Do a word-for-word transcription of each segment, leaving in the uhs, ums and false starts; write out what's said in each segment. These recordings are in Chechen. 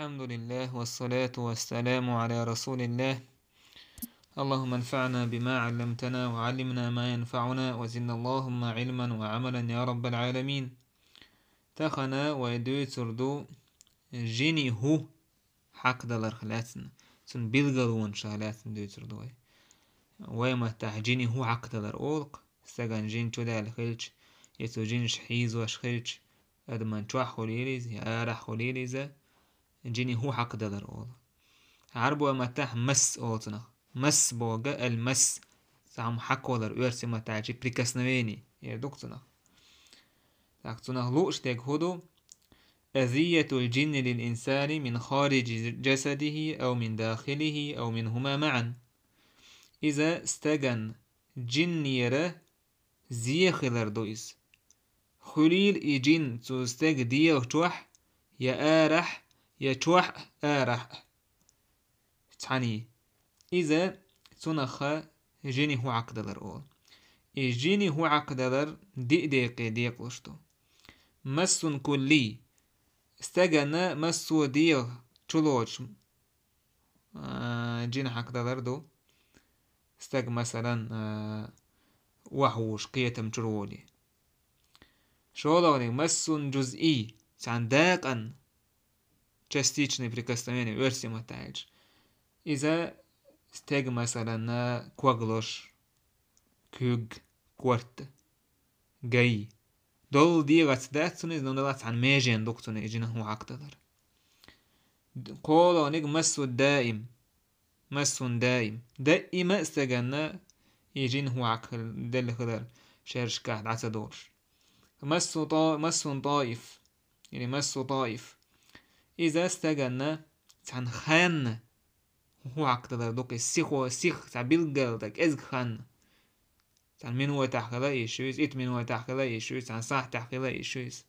الحمد لله والصلاة والسلام على رسول الله. اللهم انفعنا بما علمتنا وعلمنا ما ينفعنا وزدنا اللهم علما وعملا يا رب العالمين. Тахана вай дуьйцур ду жиний хӀу хьакхадаларх лаьцна, цун билгалонаш лаьцна дуьйцур ду вай. Вай маттахь жиний хӀу хьакхадалар олу-кх, стагана жин чудаьлла хилча, я цу жинаш хьийзош хилча, адаман чохь хуьлийла иза, я арахь хуьлийла иза, жиний хӀу хьакхадалар олу. Ӏарбой маттахь масс олу цунах. Масс бохург ал-масс, цхьа хӀума хьакхавалар, оьрсийн маттахь аьлча прикосновение эр ду-кх цунах. ТӀаккха цунах лууш дерг хӀун ду? أذية الجن للإنسان من خارج جسده أو من داخله أو منهما معا. Иза стеган жиннера зе хилар ду иза. Хуьлийла и жин цу стеган дегӀа чохь, я арахь, я чохь а, арахь а. Цхьаьний. Иза цунах жиний хӀу хьакхадалар олу. И жиний хӀу хьакхадалар диъ декъе декъалуш ду. Массун куллий. Стегана массо а дегӀа чулоцуш, а, жин хьакхадалар ду. Стаг, масалан, а, охьавуш, кхетам чуьра волий. ШолгӀаниг массун жузъий, цхьана дакъан частичное прикосновение, оьрсийн маттахь аьлча. Иза стеган, масалан, коглуш, куьг, корта, гай. Долу дегӀаца дац цунна иза, но цхьана меженна ду-кх цунна и жиний хӀу хьакхадалар. КхоалгӀаниг массу даим. Массун даим. Даима стагана и жиний хӀу хьакхаделла хилар шерашкахь дӀа ца долуш. Массу то-, массун тоиф. Или массу тоиф. Иза стагана цхьана ханна хӀу хьакхаделар ду-кх, сихо, сих, цхьа билггал дан кӀезиг ханна. Цхьана минотехь хила йиш ю иза, итт минотехь хила йиш ю иза, цхьана сахьтехь хила йиш ю иза.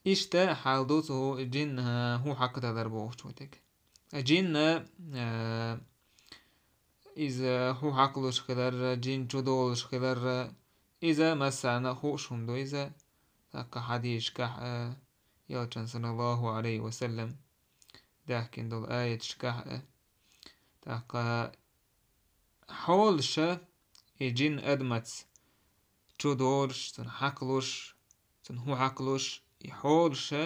Иштта хьал ду цу жин, а, хӀу хьакхадалар бохучу тӀе. Жин, а, иза хӀу хьакхалуш хилар, жин чудолуш хилар, иза массарна а хууш хӀума ду иза. ТӀаккха хьадисашкахь а, элчан, саллаллаху Ӏалайхи ва саллам, даьхкина долу аяташкахь а. ТӀаккха хьолаша и жин адамаца чудолуш, цунна хьакхалуш, цунна хӀу хьакхалуш, и хьолаша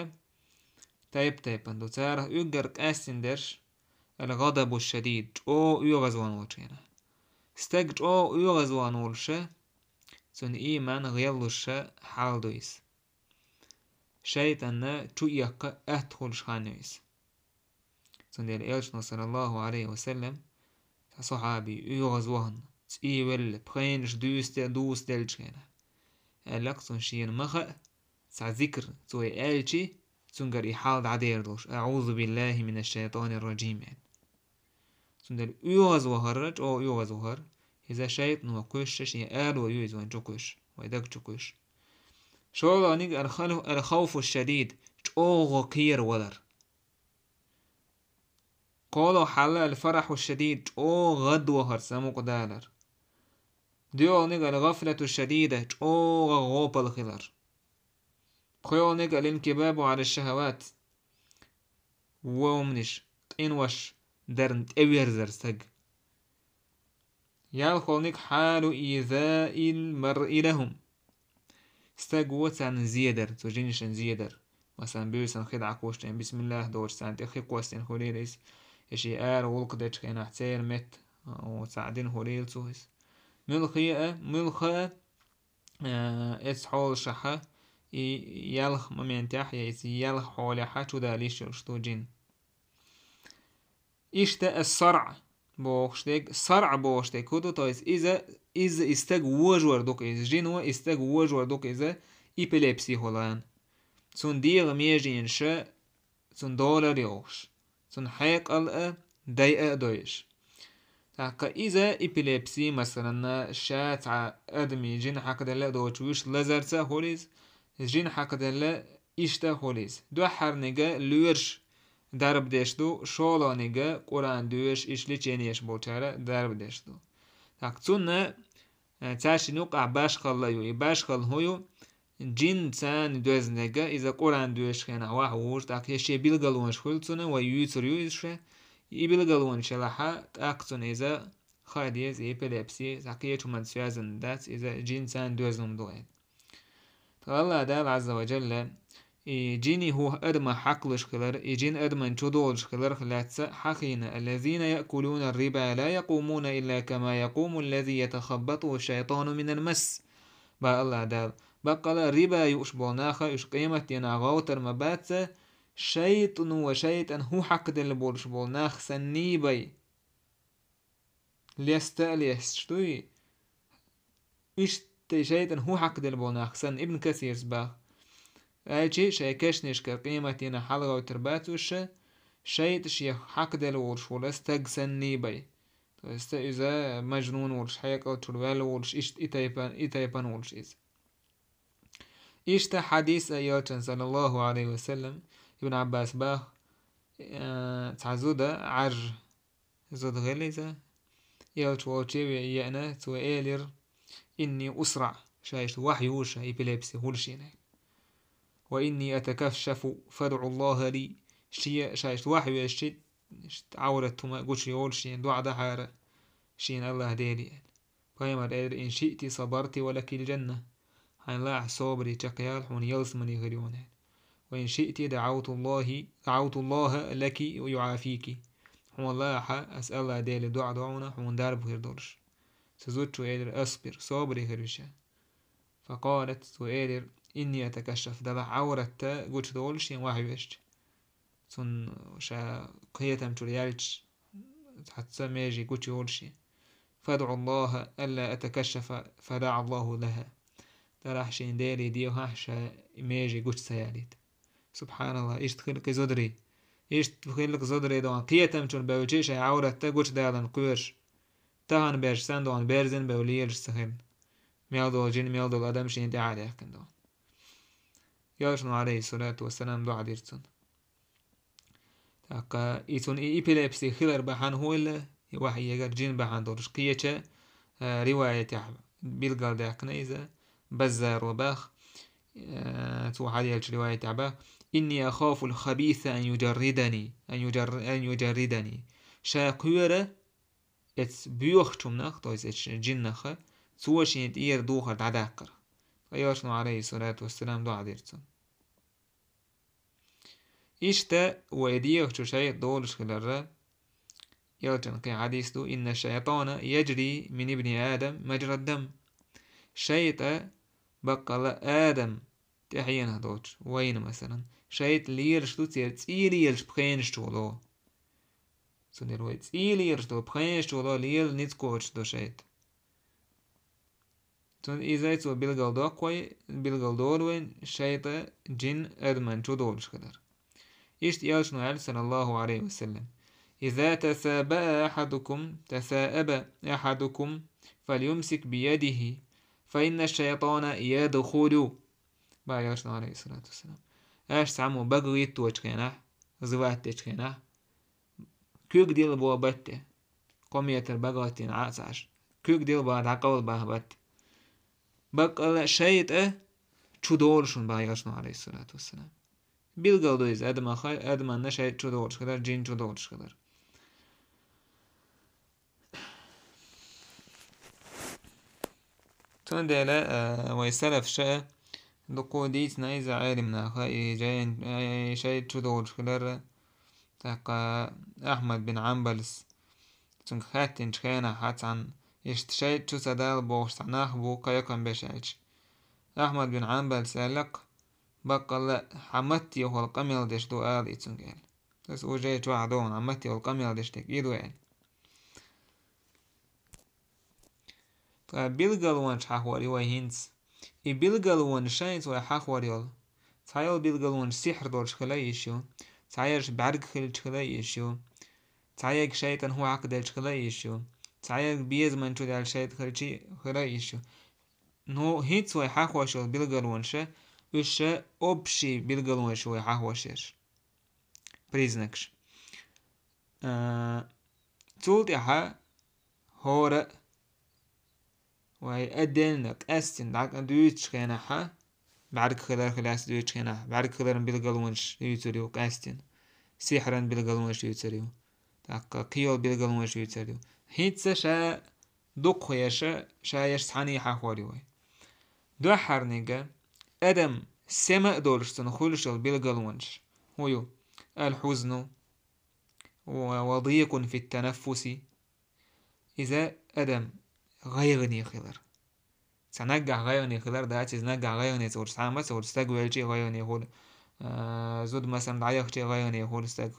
тайп-тайпана ду. Царах уггар къаьстина дерш ал-гӀадабу шадид, чӀогӀа оьгӀазван волчу хенахь. Стаг чӀогӀа оьгӀазван волуша, цуьнан ийман гӀеллуша хьал ду иза. ШайтӀанна чу эккха атта хуьлуш хан ю иза. Цундела элчано, саллаллаху Ӏалайхи ва саллам, цхьа сахьаби оьгӀазвахана, цӀий велла, пхенаш дуьйсте-, дусделлачу хенахь, аьлла-кх цунна шена ма хаьа, цхьа зикр цо и аьлчи, цуьнгара и хьал дӀадер долуш, «АӀузу биллахи минаш шайтанир ражим», аьлла. Цундела оьгӀазвахар, чӀогӀа оьгӀазвахар, иза шайтӀано кхуьйсуш, шен ало ю иза вайна чу кхуьйсуш, вайн даг чу кхуьйсуш. ШолгӀаниг ал-хал-, ал-хавфу шадид, чӀогӀа кхера валар. КхоалгӀа хьал ал-фарахьу шадид, чӀогӀа гӀадвахар, самукъадалар. ДоьалгӀаниг ал-гӀафлату шадида, чӀогӀа гӀопал хилар. ПхоьалгӀаниг ал-инкибабу Ӏала шахават, вомниш, къинош дарна тӀеверзар стаг. ЯлхолгӀаниг хьалу изаил маръи лахум. Стаг ву царна зедар, цу жинашна зедар. Масалан, буьйсанна хи дӀакхуьссуш, бисмиллах доцуш царна тӀе хи кхоьссина хуьлийла иза. Я шен ара гӀуллакх дечу хенахь церан метта, о, цхьаъ дина хуьлийла цо иза. Муьлхха а, муьлхха а, э, эцу хьолашахьа, и ялх моментехь, я иза ялх хьолехьа чудала йиш йолуш ду жин. Иштта ас-саръ бохуш дерг, саръ бохуш дерг хӀун ду, то есть иза, иза и стаг вожор ду-кх иза, жино и стаг вожор ду-кх иза, эпилепси хуьлу. Цунна дегӀан меженаша, цунна долар йохуш, цунна хьекъал а, дай а дойуш. ТӀаккха иза эпилепси, масалан, ша цхьа адамийн жин хьакхаделла а доцуш вуьш лазарца а хуьлу иза, жин хьакхаделла иштта а хуьлу иза. Дуьххьарниг лоьраш дарба деш ду, шолгӀаниг Къуръан доьшуш, иштта лечени еш болчара дарба деш ду. ТӀаккха цунна, э, цаьршинна юкъахь башхалла а ю. И башхалла хӀун ю? жин царна доьзна дерг, иза Къуръан доьшучу хенахь ваха вуж, тӀаккха я шен билгалонаш хуьлу цунна, вай юьйцур ю иза ша. И билгалонаш елахь, тӀаккха цунна иза хаа деза, и эпилепси, цхьа кхечу хӀуманца связан дац, иза жин царна доьзна хӀума ду аьлла. Ткъа Аллах Дала Азза ва Джалла, и жинийн хӀу адамах хьакхалуш хилар, и жин адаман чудолуш хиларх лаьцна хьахийна: «الذين يأكلون الربا لا يقومون إلا كما يقوم الذي يتخبطه الشيطان من المس». Бах Аллах Дала, баккъала риба юуш болу наха уьш къематдийнахь гӀовтар ма бац, шайтӀано, шайтӀан хӀу хьакхаделла болуш болу нах санний бай. Леста а лесташ дуй, иштта шайтӀан хӀу хьакхаделла болу нах санна, Ибн Касирс бах. Аьлча, шайн кешнашкара къематдийнахь хьалагӀовттар бац уьш, шайтӀа шех хьакхаделла волуш волу стаг санний бай. То есть иза мажнун волуш, хьекъал чуьра ваьлла волуш, иштта и тайпан, и тайпан волуш иза. Иштта хьадис а элчан, саллаллаху алейхи ва саллям, Ибн Аббас бах, э, цхьа зуда Ӏаржа зуда хилла иза. Элча волчу ве-, еана, цо элира: «Инни усра», ша иштта вахь ю ша, эпилепси хуьлу шена. «Ва инни атакашшафу, фадӀу Аллаха ли», шен, ша иштта вахь вешчи, иштта Ӏаврат хӀума гучу йолу шена, доӀа дахьара шена Аллах Деле аьлла. Пайхамар элира: «Ин шиъти сабарти ва лакил джанна». Хьайн лаахь собаре чекхъяла, хьуна ялсамани хир ю хьуна. «Ва ин шиъти даӀавтуллахи, даӀавтуллаха лаки ва юӀафики». Хьуна лаахь, ас Аллах Деле доӀа до хьуна, хьуна дарба хир долуш. Цу зудчо элира: «Асбир, собаре хир ву ша». Факъалат, цо элира: «Инни атакашшаф», делахь Ӏавратта гучудолу шен вахь вешча. Цунна ша кхетам чуьра яьлча, цхьацца меже гучуйолу шен. «ФадӀу Аллаха алла атакашшафа», фадаӀа Аллаху лаха. Делахь шен Деле дехахь, ша меже гучу ца ялийта. Субханалла, иштта хилла кхин зударий. Иштта хилла кхин зударий дохьан кхетам чуьра бевлчи шайн Ӏавратта гучудалан кхоьруш. Тахана беш санна дохьан берзина бевлла лелаш ца хилла. Мел долу жин, мел долу адам шен тӀаьхьа даьккхина дохьан. Элчано, алейхиссалату вассалам, доӀа дира цунна. ТӀаккха и цунна и эпилепси хилар бахьана хӀун хилла, и вахьйегар жин бахьана долуш кхечу, а, риваятехь билгалдаьккхина иза, Баззаро бах, а, цо хьаделлачу риваятехь бах: «Инни ахафул хабиса ан юджарридани, ан юджар-, ан юджарридани». Ша кхоьру эцу боьхачу хӀуманах, то есть эцу жиннаха, цо шен тӀера духар дӀадаккхар. Ткъа Элчано, алейхиссалату вассалам, доӀа дира цунна. Иштта вай дегӀ чу шайтӀа долуш хиларра, Элчан кхин хьадис ду: «Инна шайтана яджри мин ибни Адам маджрад дам». ШайтӀа баккъала Адам тӀаьхьенах долчу вайна, масалан, шайтӀа лелаш ду церан цӀий лелаш пхенаш чу ло. Цундела вай цӀий лелаш долу пхенаш чу ло лела ницкъ кхочуш ду шайтӀа. Цунна иза цо билгалдоккху вай, билгалдолу вайн шайтӀа, жин, адаман чу долуш хилар. Иштта Элчано аьлла, саллаллаху алейхи ва саллям: «Иза тасаба ахадукум, тасааба ахадукум, фальюмсик биядихи, фа инна шайтана ядхулю». Бах Элчано, алейхиссалату вассалам. Аша цхьаммо бага гӀитточу хенахь, зуват дечу хенахь, куьг дилла боху батте. Кхо метр бага гӀаттийна Ӏа а ца Ӏаш. Куьг дилла баха, дӀакъовла баха батте. Баккъала шайтӀа чу долу шуна, бах Элчано, алейхиссалату вассалам. Билгал ду иза адамаха, адаманна шайтӀа чу долуш хилар, жин чу долуш хилар. Цундела, а, вай салафаша дукха дийцина иза Ӏелимнаха, и жайн, и шайтӀа чу долуш хилар, тӀаккха Ахьмад бин Хьанбалс, цуьнга хаьттинчу хенахь цхьаьна, иштта шайтӀа чу ца дала бохуш цхьа нах бу кхайкхам беш аьлча. Ахьмад бин Хьанбалс аьлла-кх: «Баккъалла, хьан матте хӀокхул къамел деш ду», — ала и цуьнга аьлла. Аса уже чохь догӀун, хьан матте хӀокхул къамел деш дерг и ду аьлла. Ткъа билгалонаш хьахор ю вай хӀинца. И билгалонаш шайца вай хьахор йолу. Цхьайолу билгалонаш сихьр долуш хила йиш ю, цхьаерш бӀаьрг хилча хила йиш ю, цхьаерг шайтӀан хӀу хьакхаделча хила йиш ю, цхьаерг безаман чу даьлла шайтӀа хилча хила йиш ю. Ну, хӀинца вай хьахош йолу билгалонаш, уьш ша общий билгалонаш вай хьахош ерш. Признакаш. А, цул тӀаьхьа хӀора а вай отдельно къаьстина дӀа-, дуьйцучу хенахьа, бӀаргахилар хилац дуьйцучу хенахь, бӀаргахиларан билгалонаш дуьйцур ю къаьстина. Сихьран билгалонаш дуьйцур ю. ТӀаккха кхин йолу билгалонаш дуьйцур ю. ХӀинца ша дукха еш, ша еш цхьаьна хьахор ю вай. Дуьххьарниг, адам сема а долуш цунна хуьлуш йолу билгалонаш хӀун ю? Аль-хьузну ва, ва дийкъун фит-танаффуси. Иза адам гӀайгӀане хилар. Цхьа наггахь гӀайгӀане хилар дац, иза наггахь гӀайгӀане ца хуьлуш, цхьа а ма ца хуьлуш, стаг велча а гӀайгӀане хуьлу, а, зуда масална дӀаяхча а гӀайгӀане хуьлу стаг.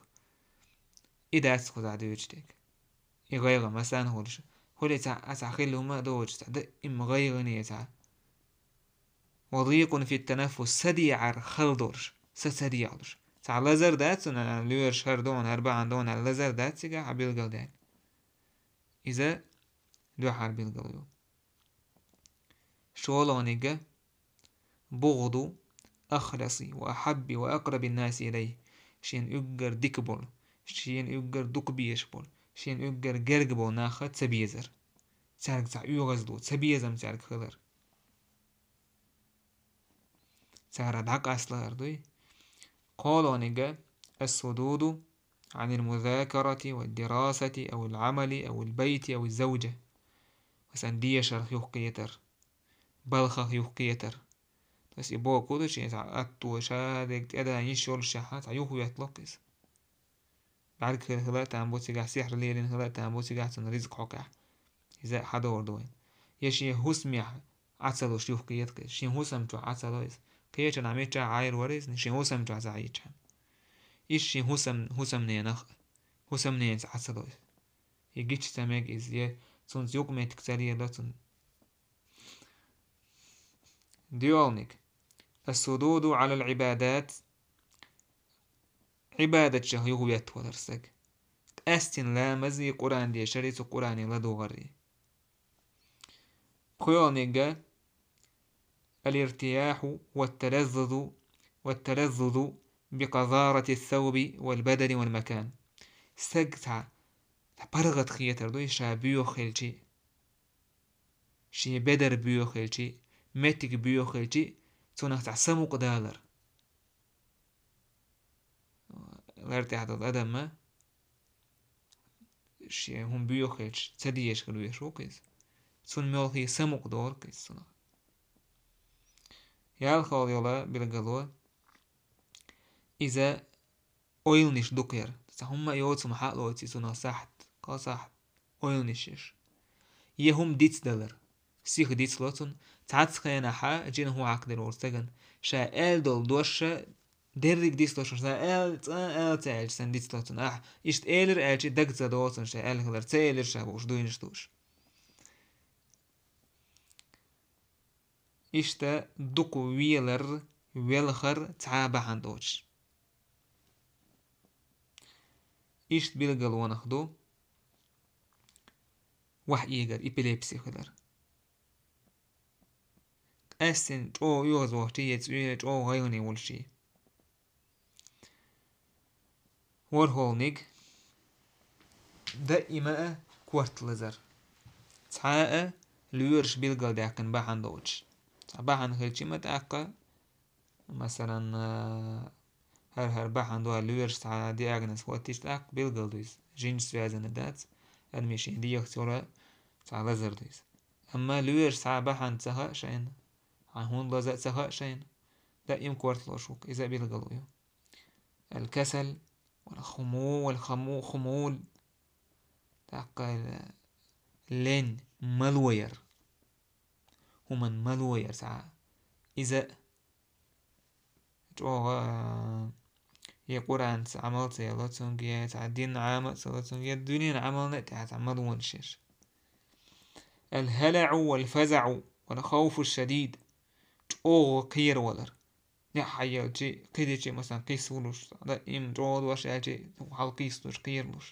И дац кхузахь дуьйцуш дерг. И гӀайгӀа масална хуьлуш. Хуьлий цхьа, а цхьа хилла хӀума а доцуш, цхьа даим гӀайгӀане цхьа. Ва дийкъун фит-танаффус, са дехьар хала долуш, са ца дехьалуш. Цхьа лазар дац цунна, лоьраш хӀара дона, хӀара бахьана дона аьлла лазар дац цигахь а билгалдаьлла. Иза дуьххьара билгало ю. ШолгӀаниг, бугӀду ахласи ва ахьабби ва акърабин-наси илайхи. Шена уггар дика болу, шена уггар дукха безаш болу, шена уггар герга болу нахах ца безар. Цаьрга цхьа оьгӀазло, цабезам цаьрга хилар. Цара дӀакъаслаар дуй. КхоалгӀаниг, ас-судуду Ӏанил музакарати ва дирасати ав ал-Ӏамали ав ал-байти ав аз-завжа. Масалан, дешарх юхкхетар, балхах юхкхетар. Ас и бохург ду, шен цхьа атто, ша дерг тӀедан йиш йолушехь, цхьа юхаветталуш иза. БӀаьрг хила, хила а там бу цигахь, сихьр лелийна хила а там бу цигахь, цунна ризкъ хьокхехь. Иза хьадогӀур ду вайн. Я шен хӀусамехь Ӏа ца луш юхкхета-кх иза. Шен хӀусам чохь Ӏа ца ло иза. Кхечанхьа миччахь Ӏайр вара иза, шен хӀусам чохь Ӏа ца Ӏийчхьана. Иза шен хӀусам, хӀусамненах, хӀусамненца Ӏа ца ло иза. И гича ца мега иза, я цунца юкъаметтиг ца лело цунна. ДоьалгӀаниг. Ас-судуду Ӏалал Ӏибадат. Ӏибадатчех юхаветтавалар стаг. Къаьстина ламази, Къуръан дешари, цу Къуръане ладогӀари. ПхоьалгӀаниг, ал-иртияхьу ва талаззузу, ва талаззузу би къазарати ас-савби вал бадани вал макан. Стаг цхьа, цхьа паргӀат хетар ду, ша боьха хилчи, шен бедар боьха хилчи, меттиг боьха хилчи, цунах цхьа самукъадалар. Лар тӀехь долу адамма шен хӀума боьха хилча, ца дезаш хир веш ву-кх иза. Цунна мелхий самукъадолу-кх иза цунах. ЯлхалгӀа йолу билгало, иза ойланаш дукха яр. Цхьа хӀумма а йоцу хӀума хьалоций цунах сахьт, кхо сахьт ойланаш еш. Я хӀума дицдалар. Сиха дицло цунна. Цхьацца хенахь жин хӀун хьаькхадира ву стагана? Ша аьлла долу дош ша дерриг дицло шуна, ша аьлла, цкъа а аьлла ца аьлча санна дицло цунна. Ахь иштта элира аьлча, дага ца догӀу цунна ша аьлла хилар, ца элира ша бохуш дуйнаш ду уьш. Иштта дукха велар, велхар цхьа а бахьана доцуш. Иштта билгалонах ду вахь эгар, эпилепси хилар. Къаьстина чӀогӀа оьгӀазвахчий, я цӀе чӀогӀа гӀайгӀане волчий. ВорхӀалгӀаниг, даима а корта лазар. Цхьа а лоьраш билгалдаьккхина бахьана доцуш. Цхьа бахьана хилчи ма тӀаккха, масалан, а, хӀара-хӀара бахьана ду аьлла лоьраш цхьа диагноз хӀоттийча тӀаккха билгал ду иза. Жинчу связано дац, адамийн шен дегӀаца йолу цхьа лазар ду иза. Амма лоьраш цхьа бахьана ца хаьа шайна, хьан хӀунда лаза а ца хаьа шайна, даим корта лозуш ву-кх, иза а билгало ю. Ал-касал, вал-хуму-, вал-хаму-, хумул. ТӀаккха лен, мало яр. ХӀуманна мало яр цхьа. Иза чӀогӀа, а, я Къуръанца Ӏамал ца яло цуьнга, я цхьа дин Ӏама а ца ло цуьнга, я дуьненан Ӏамална а тӀехь цхьа малонаш еш. Ал-хӀалаӀу вал-фазаӀу вал-хавфу шадид. ЧӀогӀа кхеравалар. НеӀ хьаелчи, кхидичи, масалан, кхиссалуш, даим чӀогӀа дош аьлчи, хьалкхиссалуш, кхералуш.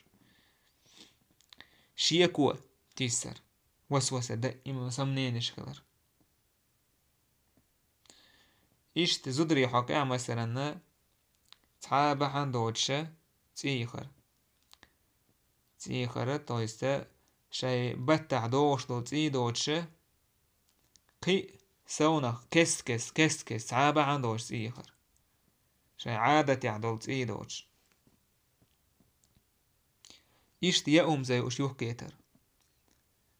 Шеко тиссар, васваса, даим сомненеш хилар. Иштта зударий хьокъехь, масалан, цхьа а бахьана доцуша цӀий хар. ЦӀий хар, то есть, шайн баттахь догӀуш долу цӀий доцуша, кхин а совнах кест-кест, кест-кест цхьа а бахьана доцуш цӀийхар. Шайн Ӏадатехь долу цӀий доцуш. Иштта яа хӀума ца юуш юхкетар.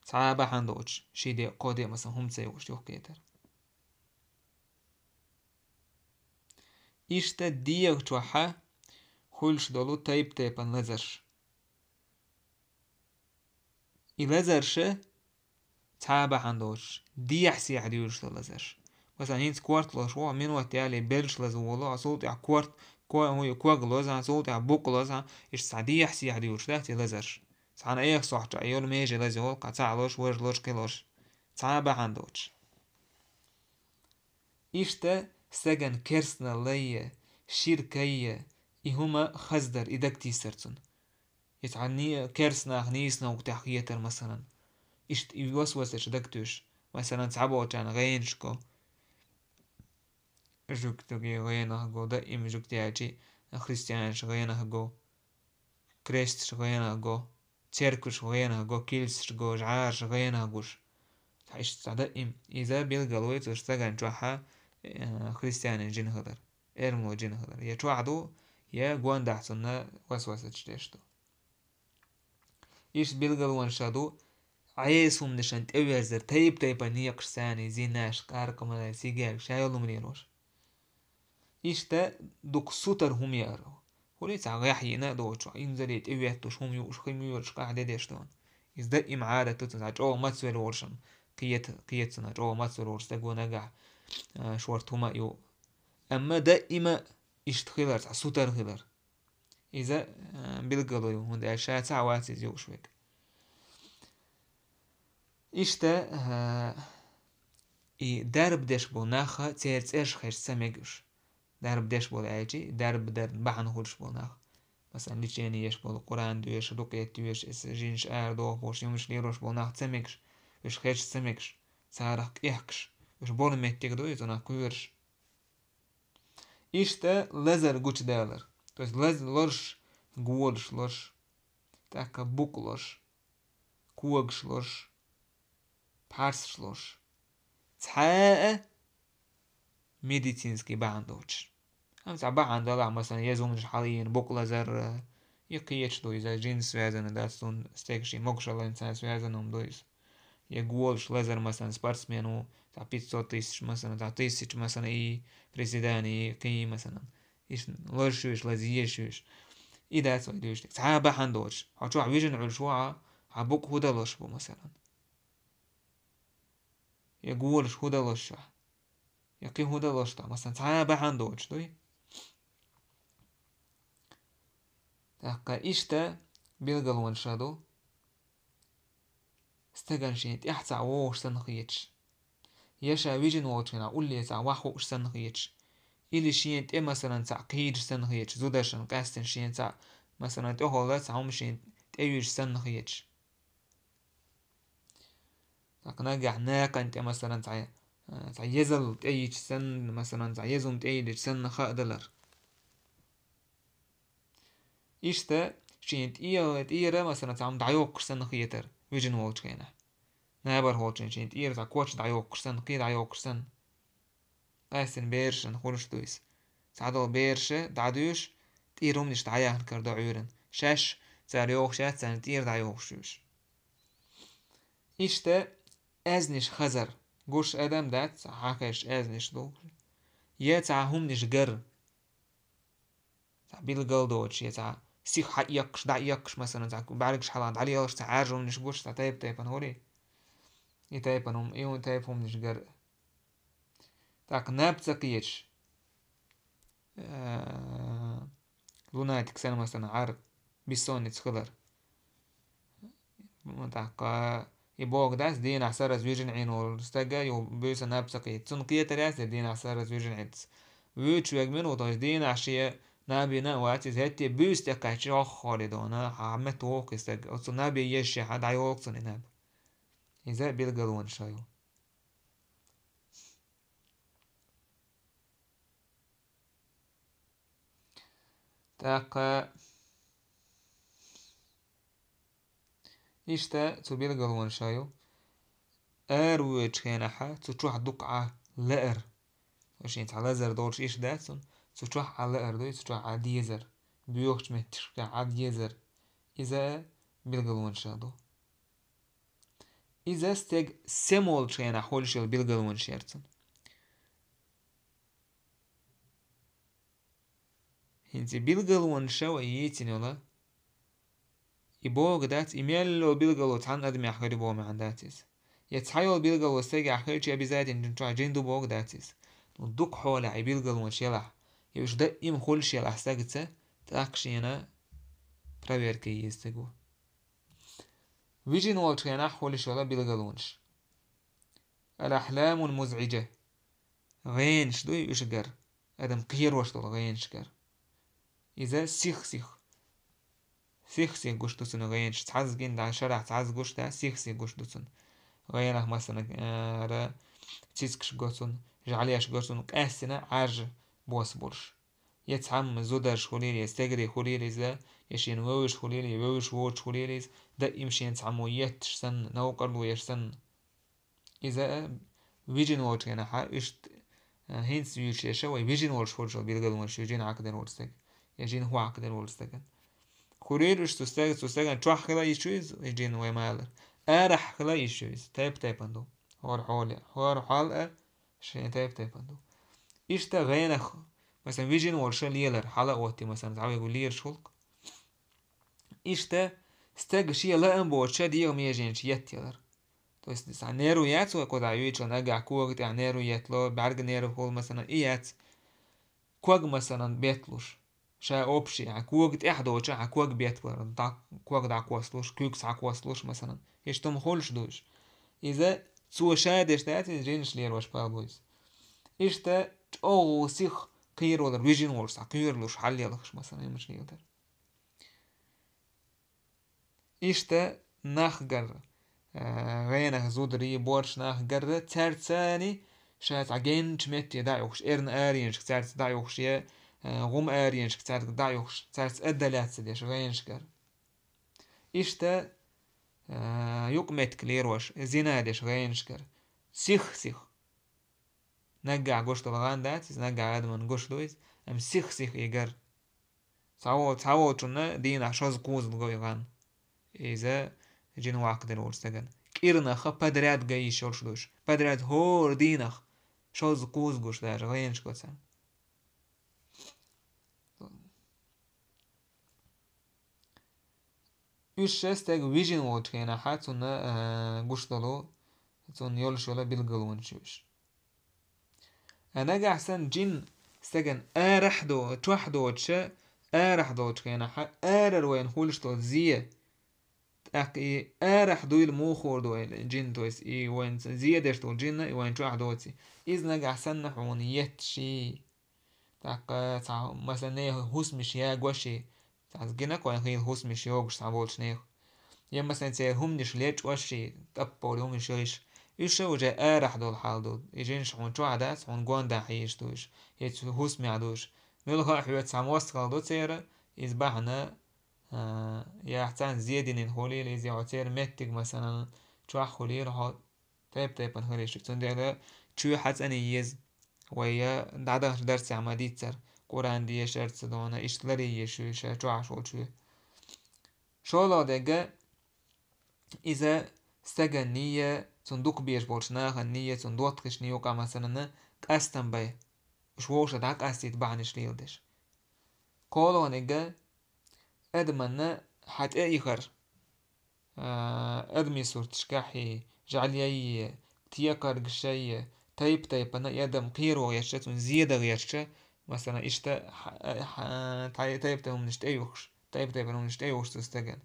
Цхьа а бахьана доцуш, ши де, кхо де, масалан, хӀума ца юуш юхкетар. Иштта дегӀа чохьа хуьлуш долу тайп-тайпана лазарш. И лазарша цхьа а бахьана доцуш, дехьа-сехьа дуьйлуш долу лазарш. Масалан, хӀинца корта лозуш ву, минот ялале белш лаза волу, хьан цул тӀаьхьа корта, ко-, хӀун ю, ког лоза, хьан цул тӀаьхьа букъ лоза, хьан, иштта цхьа дехьа-сехьа дуьйлуш дац и лазарш. Цхьана эха сохьчохь йолу меже лаза йолу, кхин цхьаъ лозуш, важа лозуш, кхин лозуш. Цхьа а бахьана доцуш. Иштта стагана керстаналла а, ширка а, и хӀума хаздар, и дагатийсар цунна. Я цхьа ни-, керстанах нийсонан гӀуллакх тӀехь хетар, масалан. Иштта и васвасаш дагатуьйсуш, масалан, цхьаболчарна гӀенаш го, жуьгтаге гӀенах го, даим жуьгтаьчий христианаш гӀенах го, кресташ гӀенах го, церкваш гӀенах го, килсаш го, жӀараш гӀенах гуш. Цхьа иштта цхьа даим. Иза билгало ю цу стагана чохьа, э, христианин жин хилар, эрмало жин хилар. Я чохь ду, я гондахь цунна васвасаташ деш ду. Иштта билгалонаш ду, Ӏеса хӀуманашна тӀеверзар, тайп-тайпана некъаш царний, зинаш, къаркъамаш, сигаьркаш, ша йолу хӀума лелош. Иштта дукха сутара хӀума яра. ХӀури цхьа гӀехь йина а доцуш, инзаре тӀеветталуш хӀума юуш, хи муьйраш къахь де деш ду. Иза даим Ӏадат ду цунна, цхьа чӀогӀа мацвелла волушна, кхета, кхета цунна, чӀогӀа мацвелла волуш стаг ву нагахь, а, шорта хӀума а ю. Амма даима иштта хилар, цхьа сутара хилар. Иза, а, билгало ю, хӀунда аьлча ша цхьаъ вац иза юуш верг. Иштта, а, и дарба деш болу нах церан цӀераш хезча ца мега уьш. Дарба деш болу аьлча, дарба дарна бахьана хуьлуш болу нах. Масалан, лечение еш болу, Къуръан доьшуш, рукъет йоьшуш, эс жинаш арадохуш, юмаш лелош болу нах ца мегаш, уьш хезча ца мегаш, царах къехкаш, уьш болу меттиг ду иза нах кхоьруш. Иштта лазар гучудалар. То есть лаз-, лорш, голаш лорш, тӀаккха букъ лорш, когаш лорш, пхьарсаш лорш. Цхьа а медицинский бахьана доцуш. Амма цхьа бахьана далахь, масалан, еза хӀуманаш хьалайина, букъ лазар, и кхеташ ду иза, жин связано дац, цунна стеган шен могушаллица связано хӀума ду иза. Я голаш лазар, масалан, спортсмен ву, цхьа пятьсот тысяч, масалан, цхьа тысяча, масалан, и приседание, и кхин, масалан. Иштта лазаш веш, лаза езаш веш. И дац вай дуьйцуш дерг. Цхьа а бахьана доцуш. Хьо чохь вижина Ӏуьллуш ву, хьан букъ хӀун далош бу, масалан. Я голаш хӀун далош ю? Я кхин хӀун далош ду? Масалан, цхьа а бахьана доцуш дуй? ТӀаккха иштта билгалонаш ду. Стагана шен тӀехь цхьаъ вогӀуш санна хеташ. Я ша вижина волчу хенахь улле цхьаъ ваха хууш санна хеташ. Или шена тӀе, масалан, цхьаъ кхийдаш санна хеташ. Зударшна къаьстина шена цхьаъ, масалан, тӀехула цхьа хӀума шена тӀе юьжуш санна хеташ. ТӀаккха нагахь накхана тӀе, масалан, цхьа, цхьа езал тӀе йича санна, масалан, цхьа езум тӀе йиллича санна хаа далар. Иштта шена тӀе-, тӀера, масалан, цхьа хӀума дӀайоккхуш санна хетар, вижина волчу хенахь. Набархочун шена тӀера цхьа коч дӀайоккхуш санна, кхин дӀайоккхуш санна. Къаьстина берашна хуьлуш ду иза. Цхьадолу бераша дӀадуьйш, тӀера хӀуманаш дӀаяхна карадо Ӏуьйранна. Шаьш цара йохуш яц, царна тӀера дӀайохуш ю уьш. Иштта аьзнаш хазар. Гуш адам дац, цхьа хьахезаш аьзнаш ду. Я цхьа хӀуманаш гар. Цхьа билгал доцуш, я цхьа сиха хьаэккхаш, дӀаэккхаш, масалан, цхьа бӀаьргаш хьалха дӀалелаш, цхьа Ӏаьржа хӀуманаш гуш, цхьа тайп-тайпана хуьлий. И тайпана хӀум-, и хӀун-, тайпа хӀуманаш гар. ТӀаккха наб ца кхеташ, э, лунатик санна, масалан, Ӏар, бессонница хилар. ТӀаккха и боху дац, дийнахь сараза вижина Ӏийна волу стага, ю буьйса наб ца кхетта. Цунна кхетар яц дийнахь сараза вижина Ӏиттас. Вуьйцуш верг мила ву, то есть дийнахь шен наб йина а вац иза, хӀетте буьйса тӀе кхаьчча хӀокху хьоле дона, хьан метта воху и стаг. Оцу наб еш шен хьан дӀайолу цунна и наб. Иза билгалонаш ю. ТӀаккха иштта цу билгалонаш ю. ара воьдучу хенахьа цу чохь дукха Ӏа лаар. Шен цхьа лазар долуш иштта дац цунна, цу чохь Ӏа лаар дуй, цу чохь Ӏа дезар. Боьхачу метташка Ӏа дезар. Иза билгалонаш ду. Иза стеган сема волчу хенахь хуьлуш йолу билгалонаш яра цунна. ХӀинца и билгалонаш вай йийцина йолу, и бохург дац, и мел йолу билгало цхьана адамехь хир ю бохург дац иза. Я цхьа йолу билгало стагехь хилча, обязательно чохь жин ду бохург дац иза. Ну, дукха хьолехь и билгалонаш ялахь, и уьш даима хуьлуш ялахь стагаца, тӀаккха шена проверка еза стага. Вижина волчу хенахь хуьлуш йолу билгалонаш. Ал-ахьламул музӀижа. ГӀенаш дуй уьш гар. Адам кхерош долу гӀенаш гар. Иза сих-сих. Сих-сих гуш ду цунна гӀенаш. Цхьазза гина, да, шарахь цхьазза гуш, да, сих-сих гуш ду цунна. ГӀенах, масала, ара цицкаш го цунна, жӀаьлеш го цунна, къаьстина Ӏаьржа бос болуш. Я цхьамма зударш хуьлийла, я стегарий хуьлийла иза, я шена вевзаш хуьлийла, я вевзаш воцуш хуьлийла иза, даима шена цхьаммо етташ санна, новкъарло еш санна. Иза вижина волчу хенахьа, иштта, а, хӀинца вуьйцуш еша, вай вижина волуш хуьлуш йолу билгалонаш ю жин хьакхадар волчу стага, я жин хӀу хьакхадар волчу стагана. Хуьлийла уьш цу стага, цу стагана чохь хила йиш ю иза, и жин вай ма аллара. Арахь хила йиш ю иза, тайп-тайпана ду. ХӀора хьоле, хӀора хьал а шен тайп-тайпана ду. Иштта гӀенах, масалан, вижина волуш лелар, хьала а оттий, масалан, цхьа вайгу лелаш гӀуллакх. Иштта стага шен лаам боцуша дегӀан меженаш еттаялар. То есть, цхьа нерв яц вай кхузахь юьйцуш, нагахь кога тӀехь нерв еттало, бӀаьрга нерв хуьлу, масалан, и яц. Ког, масалан, бетталуш. Ша общий, хьан кога тӀехь доцуша, хьан ког бетталар, дӀа-, ког дӀакхоссалуш, куьг схьакхоссалуш, масалан. Иштта хӀума хуьлуш ду уьш. Иза цо ша деш дац, иза жинаш лелош пал бу иза. Иштта чӀогӀа сих кхералар, вижина волуш, цхьа кхоьралуш, хьал ялхаш, масалан, йимаш леладар. Иштта нах гар, а, гӀенах зударий, борш нах гар, цаьрцани ша цхьа генначу метте дӀа а юхуш, эрна аренашка цаьрца дӀа а юхуш, я, а, гӀум аренашка цаьрца дӀа а юхуш, цаьрца отдалиться деш гӀенаш гар. Иштта, а, юкъаметтиг лелош, зина деш гӀенаш гар. Сих-сих. Наггахь гуш долу гӀан дац иза, наггахь адамна гуш ду иза, амма сих-сих и гар. Цхьавол-, цхьаволчунна дийнахь шозза-кхузза го и гӀан. Иза жин хӀу хьакхадар волчу стагана. КӀирнахха подряд га йиш йолуш ду уьш. Подряд хӀора дийнахь шозза-кхузза гуш даже гӀенаш го царна. Уьш ша стаг вижина волчу хенахьа цунна, а, гуш долу, цунна йолуш йолу билгалонаш ю уьш. А нагахь санна жин стагана арахь до-, чохь доцуша, арахь долчу хенахьа, арара вайна хуьлуш долу зе. ТӀаккха и арахь дуйла муха хуур ду вайна жин, то есть и вайна зе деш долу жинна, и вайна чохь доций. Иза нагахь санна хьуна етташий. ТӀаккха цхьа, масалан, нехан хӀусамаш ягош и, цхьа гинарг вайн хийла хӀусамаш йогуш цхьа волчу нехан. Я, масалан, церан хӀуманаш лечкъош и, тӀаппале хӀуманаш йойш. Уьш ша уже арахь долу хьал ду. И жинаш хьуна чохь дац, хьуна гондахь хьийзаш ду уьш. Я цу хӀусамехь ду уьш. Муьлхха а хьоьца цхьа мостагӀалла ду церан, иза бахьана, а, я царна зе динийна хуьлийла иза, я хьо церан меттиг, масалан, чохь хуьлийла хьо. Тайп-тайпана хила йиш ю. Цундела чоь хьацӀанъян еза. Вай я дӀадаханчу дарсехь ма дийццара, Къуръан дешарца дуьйна, иштта ларъян еза шу ша чохь волчу. ШолгӀа дерг иза стаганний, цунна дукха безаш болчу наханний, цунна доттагӀашний юкъахь, масалан, къастам бай. Уьш вовшах дӀакъастийта бахьанаш леладеш. КхоалгӀаниг адаманна хьан тӀе ихар, а, адамийн сурташкахьий, жӀаьлеяй, текхаргашай, тайп-тайпана и адам кхеро гӀерташ, цунна зе дан гӀерташ, масалан, иштта хьа-, хьа-, тай-, тайп-тайпана хӀуманаш тӀеюхуш, тайп-тайпана хӀуманаш тӀеюхуш цу стагана.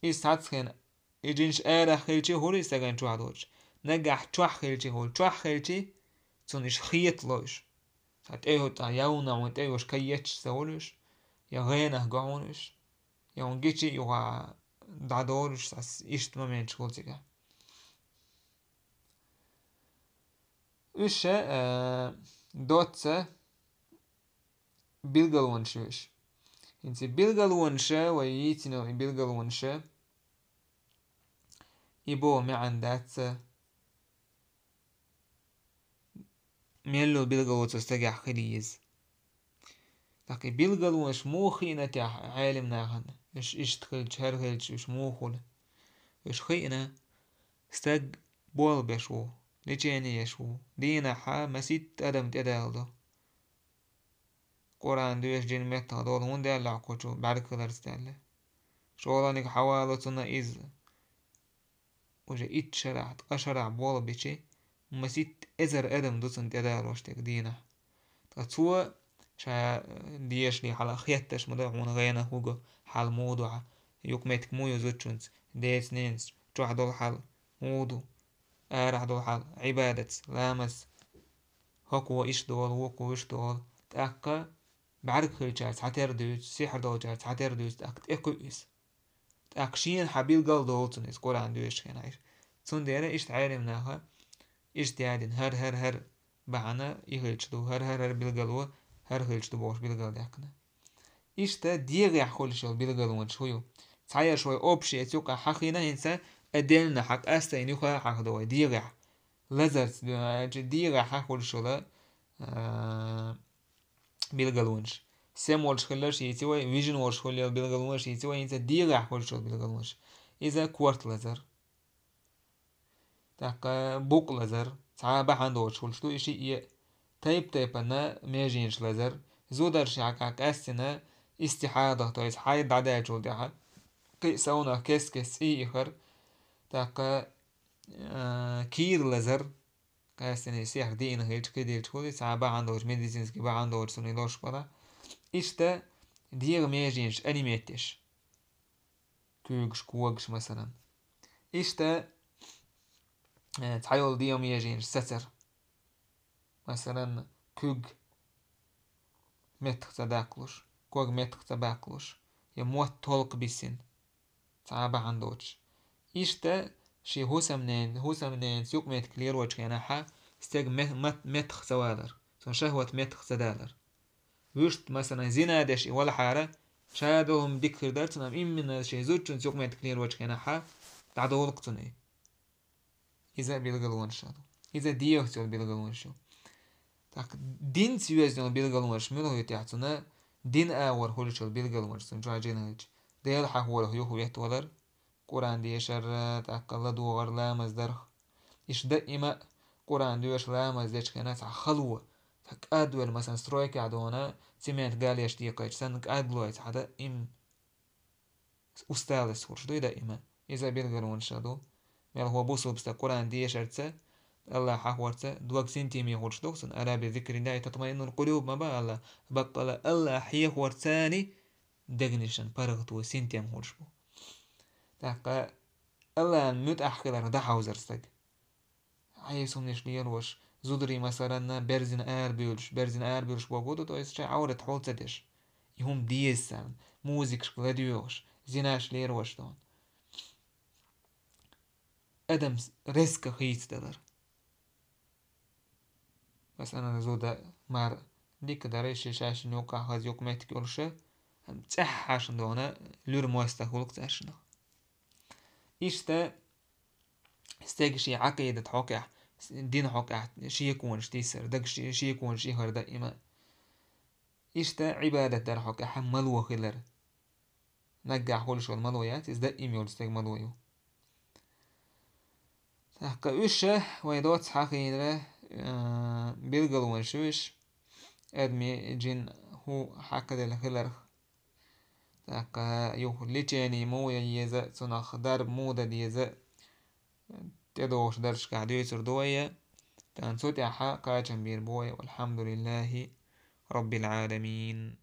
Иза цхьацца хенахь, и жинаш арахь хилчий хуьлу и стагана чохь доцуш. Нагахь чохь хилчий хуьлу. Чохь хилчий, цунна иштта хетало уьш. Цхьа тӀе хӀуттахь явна хьуна тӀе йолуш каетташ ца хуьлу уьш, я гӀенах го хьуна уьш, я хьуна гичи а юха дӀадолуш, цхьа с-, иштта моменташ хуьлу цигахь. Уьш, э, доцца билгалонаш ю уьш. ХӀинца и билгалонаш, вай йийцина и билгалонаш, И боху маьӀна дац, мел йолу билгало цу стагехь хила еза. ТӀаккха и билгалонаш муха хиъна техьа Ӏелам нахана, уьш иштта хилча, хӀара хилча, уьш муха хуьлу? Уьш хиъна, стаг болх беш ву, лечение еш ву, дийнахьа маситта адам тӀедалдо. Къуръан доьшуш, жин меттах долу, хӀунда аьлла кху чу бӀаьрг хиларца даьлла. ШолгӀаниг хьавало цунна иза. Уже итт шарахь, ткъа шарахь болх бичи, маситта эзар адам ду цунна тӀедалош дерг дийнахь. Ткъа цо ша, э, дешале хьала хетташ ма ду, хьуна гӀенах вуго, хьал муха ду хьан, юкъаметтиг муха ю зудчуьнца, деца-ненаца, чохь долу хьал муха ду, арахь долу хьал, Ӏибадатца, ламазца, хӀокхо иштта долу, вукхо иштта долу, тӀаккха бӀаьрг хилчара цхьатера дуьйцу, сихьр долчара цхьатера дуьйцу, тӀаккха тӀекхуьу иза. ТӀаккха шена хьан билгал долу цунна иза Къуръан доьшуш хенахь. Цундела иштта Ӏелам наха иштта яздина, хӀара, хӀара, хӀара бахьана и хилча ду, хӀара, хӀара, хӀара билгало хӀара хилча ду бохуш билгалдаьккхина. Иштта дегӀехь хуьлуш йолу билгалонаш хӀун ю? Цхьаерш вай общий эца юкъахь хьахийна хӀинца, отдельно хьан къастайна юха хьахдо вай дегӀехь. Лазарца, дегӀехь хьан хуьлуш йолу, а, билгалонаш. Сема волуш хилларш йийци вай, вижина волуш хуьлу йолу билгалонаш йийци вай, хӀинца дегӀехь хуьлуш йолу билгалонаш. Иза корта лазар. ТӀаккха букъ лазар, цхьа а бахьана доцуш хуьлуш ду, и шиъ е тайп-тайпана меженаш лазар, зударшкахь къаьстина истихьада, то есть хьайд дӀадаьллачул тӀаьхьа, кхин а совнах кест-кеста цӀий ихар, тӀаккха, а, кийра лазар, къаьстина и сихьр диъна хилча, кхидилча хуьлу, цхьа бахьана доцуш, медицинский бахьана доцуш цунна лоруш бара. Иштта дегӀан меженаш онемать еш. Куьйгаш, когаш, масалан. Иштта, э, цхьайолу дегӀан меженаш сацар. Масалан, куьг меттах ца даккхалуш, ког меттах ца баккхалуш, я мотт толкха бисина, цхьа а бахьана доцуш. Иштта шен хӀусамнен-, хӀусамненца юкъаметтиг лелочу хенахьа стеган ме-, мат-, меттах ца валар, цуьнан шахӀват меттах ца далар. Вуьшта, масалан, зина деш и валахьара, ша долу хӀума дика хир дара цунна, амма именно шен зудчуьнца юкъаметтиг лелочу хенахьа дӀадолу-кх цунна и. Иза а билгалонаш ду. Иза дегӀаца йолу билгалонаш ю. ТӀаккха динца йоьзна йолу билгалонаш муьлха ю тӀехь цунна, дин агӀор хуьлуш йолу билгалонаш цунна чохь жина хилча, Дела хьахорах юхаветтавалар, Къуръан дешар, тӀаккха ладогӀар, ламаз дарх. Иштта даима а Къуръан доьшуш, ламаз дечу хенахь цхьа хало, цхьа кӀадвелла, масалан, стройкехь дуьйна, цемент галеш декхайча санна кӀадлой цхьа даима. Усталость хуьлуш ду и даима. Иза билгалонаш а ду. Мелхо бусулба стаг Къуръан дешарца, АллахӀ хьахорца, дог синтеме хуьлуш ду-кх цуьнан, «Ала би зикриллахӀи татмаиннул къулуб» ма бан АллахӀ, баккъала АллахӀ хьехорцаний дегнашна паргӀато, синтем хуьлуш бу. ТӀаккха АллахӀна муьтӀахь хиларх дӀахьовзар стаг. Ӏеса хӀуманаш лелош, зударий, масалан, берзина арабуьйлуш, берзина арабуьйлуш бохург ду, то есть шайн Ӏаврат хьул ца деш. И хӀума деза царна, музыкашка ладоьгӀуш, зинаш лелош дуьйна. Адам резко хийцадалар. Масалан, зуда мара дика дара, ши шайшинна юккъехь хаза юкъаметтиг йолуш, цӀеххьашна дуьйна луьра мостагӀ хуьлу-кх цаьршиннах. Иштта стеган шен Ӏакъидат хьокъехь, дин хьокъехь шеконаш тийсар, дага ше-, шеконаш ихар даима. Иштта Ӏибадат дар хьокъехь мало хилар. Наггахь хуьлуш йолу мало яц, иза даим йолу стеган мало ю. ТӀаккха уьш вай доцца хьахийнера, а, билгалонаш ю уьш, адамийн, жин хӀу хьакхаделла хиларх. ТӀаккха юха лечение муха ян еза, цунах дарба муха дан деза, тӀедогӀучу дарсашкахь дуьйцур ду вай, тӀаккха цу тӀехь кхачам бийр бу вай. Валхьамдулиллахи Раббил Ӏаламин.